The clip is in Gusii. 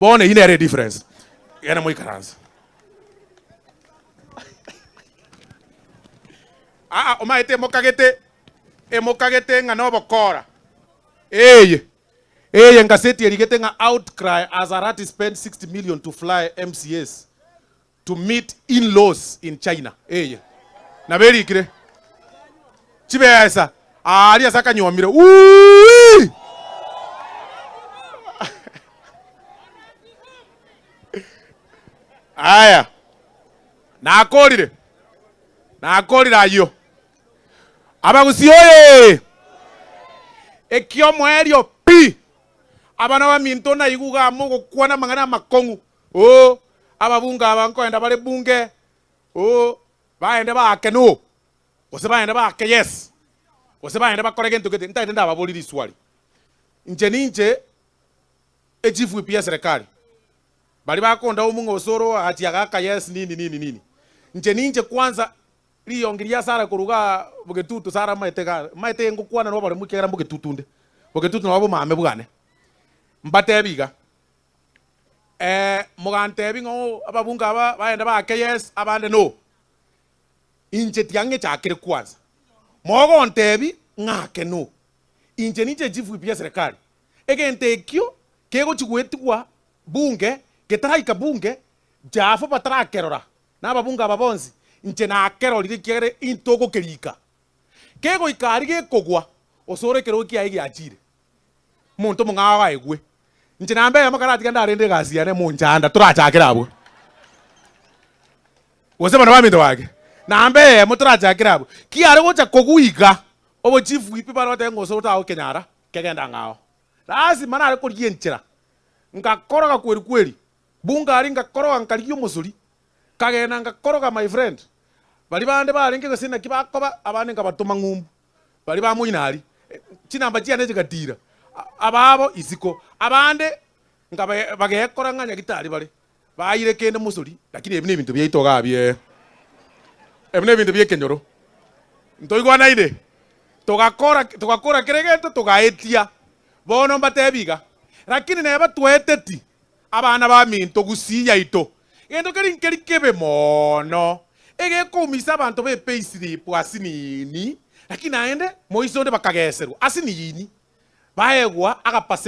Bono eyio nere edifference. Genda moikaranse. Aa, omaete emokagete, emokagete ng'a nobokora. Eye, eye ngaseti erigete ng'a outcry as Arati spend 60 million to fly MCAs to meet in-laws in China. Eye, nabo erikire. Chibesa, aaria ase akanyuomire. Uuii! Aya, nakorire, nakorire ayio. Abagusii oye! Ekiomoerio pi! Abana baminto naigwe iga mogokwana amang'ana amakong'u, oo, ababunge aba nkoenda bare bunge, oo, baende baake no, gose baende baake yes, gose baende bakore gento gete, ntagete ndababorie riswali. Inche ninche echief whip y'eserekari, baria bakondaumu ng'a osoro achia agaka yes nini nini nini, inche ninche kwanza Riongi ria Sara korwa igaa bogetutu, Sara amaete igaa, maete ngokwana noboremu ekiagera mbogetutu nde, bogetutu nabo bomame bwane. Mbatebi iga, mogantebi ng'a oo ababunge aba baende baake yes, abande no. Inche tiang'echakire kwanza, mogontebi ng'ake no. Inche ninche chief whip ya eserekari, egento ekio kegochi goetigwa bunge, getaraika bunge, Jafo batarakerora, Na ababunge aba bonsi, inche nakerorire, ekiagera intogokerika. Kegoika aria gekogwa, osore ekerogo kiaye giachire. Omonto omong'ao aegwe. Inche nambe eyemo karatiga ndarende egasi yane monchanda torachakere abwo. Gose bana baminto bake, nambe eyemo torachakere abwo. Kiare gocha kogwa iga, obochifu pi bare batebe ng'a osore otagokenyara, kegenda ng'ao. Lasima nare korigia enchera, ngakoroga kweri kweri. Bunga aria ngakoroga nkarigia omosori, nkagenda ngakoroga my friend, baria bande barenge gose naki bakoba, abande nkabatoma ng'umbu, baria ba moino aria, chinamba chiane chigatira, ababo isiko, abande nkabe bagekora ng'a nyagitari bare, baire kende mosori, lakini ebi nebinto biaito igaa bie ebi nebinto bia ekenyoro. Ntoigwanaine? Togakora togakora kera egento togaetia, bono mbatebi iga, lakini neba twaeteti. Abana baminto, gusii yaito, gento keria nkeri kebe mono, egekoumisa abanto be payslip asinini, lakini naende moiso onde bakageserwa asinini, baegwa agapasenti.